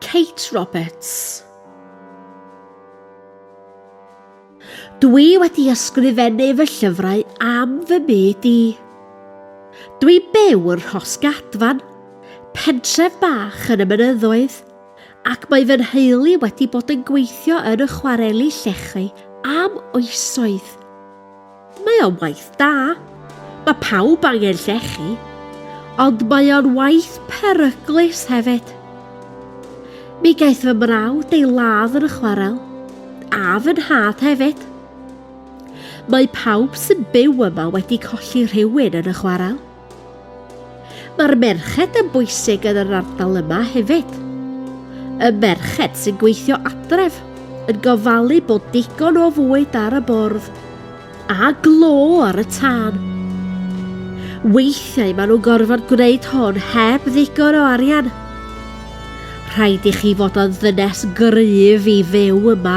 Kate Roberts. Dwi wedi ysgrifennu fy llyfrau am fy myd i. Dwi'n byw yn Rhosgadfan, pentref bach yn y mynyddoedd, ac mae fy nheulu wedi bod yn gweithio yn y chwareli llechi am oesoedd. Mae o'n waith da. Mae pawb angen llechi. Ond mae o'n waith peryglus hefyd. Mi gaeth fy mrawd ei ladd yn y chwarel, a fy nhad hefyd. Mae pawb sy'n byw yma wedi colli rhywun yn y chwarel. Mae'r merched yn bwysig yn yr ardal yma hefyd. Y merched sy'n gweithio adref, yn gofalu bod digon o fwyd ar y bwrdd, a glo ar y tân. Weithiau maen nhw'n gorfod gwneud hwn heb ddigon o arian. Rhaid i chi fod yn ddynes gryf i fyw yma.